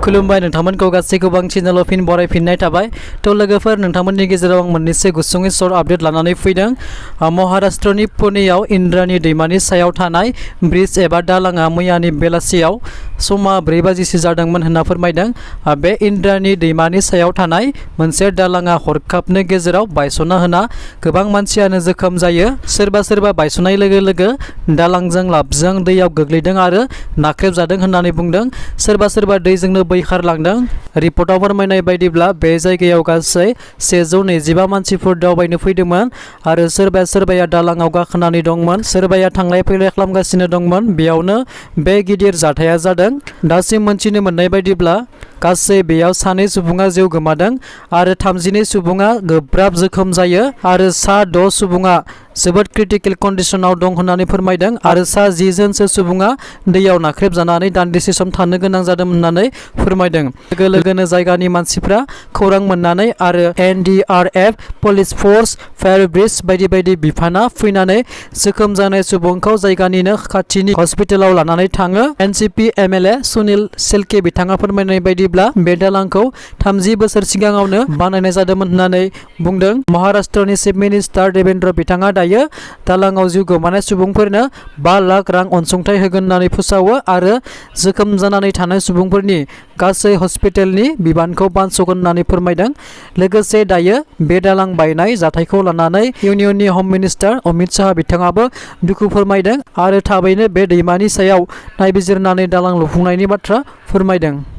खुलुमबाय नोंथांमोनखौ गासैखौबो आं चेनेलाव फिन बरायफिननाय थाबाय। थ' लोगोफोर, नोंथांमोननि गेजेराव आं मोननैसो गुसुङै सर्ट आपडेट लानानै फैदों। महाराष्ट्रनि पुनेआव इन्द्रायणी दैमानि सायाव थानाय ब्रिज एबा दालांआ मैयानि बेलासियाव समा 4 बाजिसो जादोंमोन होनना फोरमायदों। बे इन्द्रायणी दैमानि सायाव थानाय मोनसे दालांआ हरखाबनो गेजेराव बायस'ना होना गोबां मानसियानो जोखोम जायो। सोरबा बायस'नाय लोगो लोगो दालांजों लाबजों दैयाव गोग्लैदों आरो नाख्रेबजादों होननानै बुंदों। सोरबा दैजोंनो बैखारलांदों। रिपर्टआव फोरमायनाय बायदिब्ला बे जायगायाव गासै 125 मानसिफोर दावबायनो फैदोंमोन आरो सोरबाया दालांआव गाखोनानै दंमोन, सोरबाया थांलाय फैलाय खालामगासिनो दंमोन। बेयावनो बे गिदिर जाथाया जादों। दासिम मोनथिनो मोननाय बायदिब्ला गासै बेयाव 2 सुबुङा जिउ गोमादों आरो 32 सुबुङा गोब्राब जोखोम जायो आरो 6 सुबुङा जोबोद क्रिटिकेल कन्डिशनाव दं होननानै फोरमायदों आरो 10 जनसो सुबुङा दैयाव नाख्रेबजानानै दान्दिसे सम थानो गोनां जादों होननानै फोरमायदों। लोगो लोगोनो जायगानि मानसिफ्रा खौरां मोननानै आरो NDRF, पुलिस फर्स, फायार ब्रिगेड बायदि बिफाना फैनानै जोखोम जानाय सुबुंखौ जायगानिनो खाथिनि हस्पिटालाव लानानै थाङो। NCP MLA सुनील शेल्के बिथाङा फोरमायनाय बायदिब्ला बे दालांखौ 30 बोसोर सिगाङावनो बानायनाय जादोंमोन होननानै बुंदों। महाराष्ट्रनि चिफ मिनिस्टार देवेन्द्र बिथाङा दायो दालांआव जिउ गोमानाय सुबुंफोरनो 5 लाख रां अनसुंथाइ होगोन होननानै फोसावो आरो जोखोम जानानै थानाय सुबुंफोरनि गासै हस्पिटालनि बिबानखौ बानस'गोन होननानै फोरमायदों। लोगोसे दायो बे दालां बायनाय जाथायखौ लानानै इउनियननि हम मिनिस्टार अमित शाह बिथाङाबो दुखु फोरमायदों आरो थाबैनो बे दैमानि सायाव नायबिजिरनानै दालां लुफुंनायनि बाथ्रा फोरमायदों।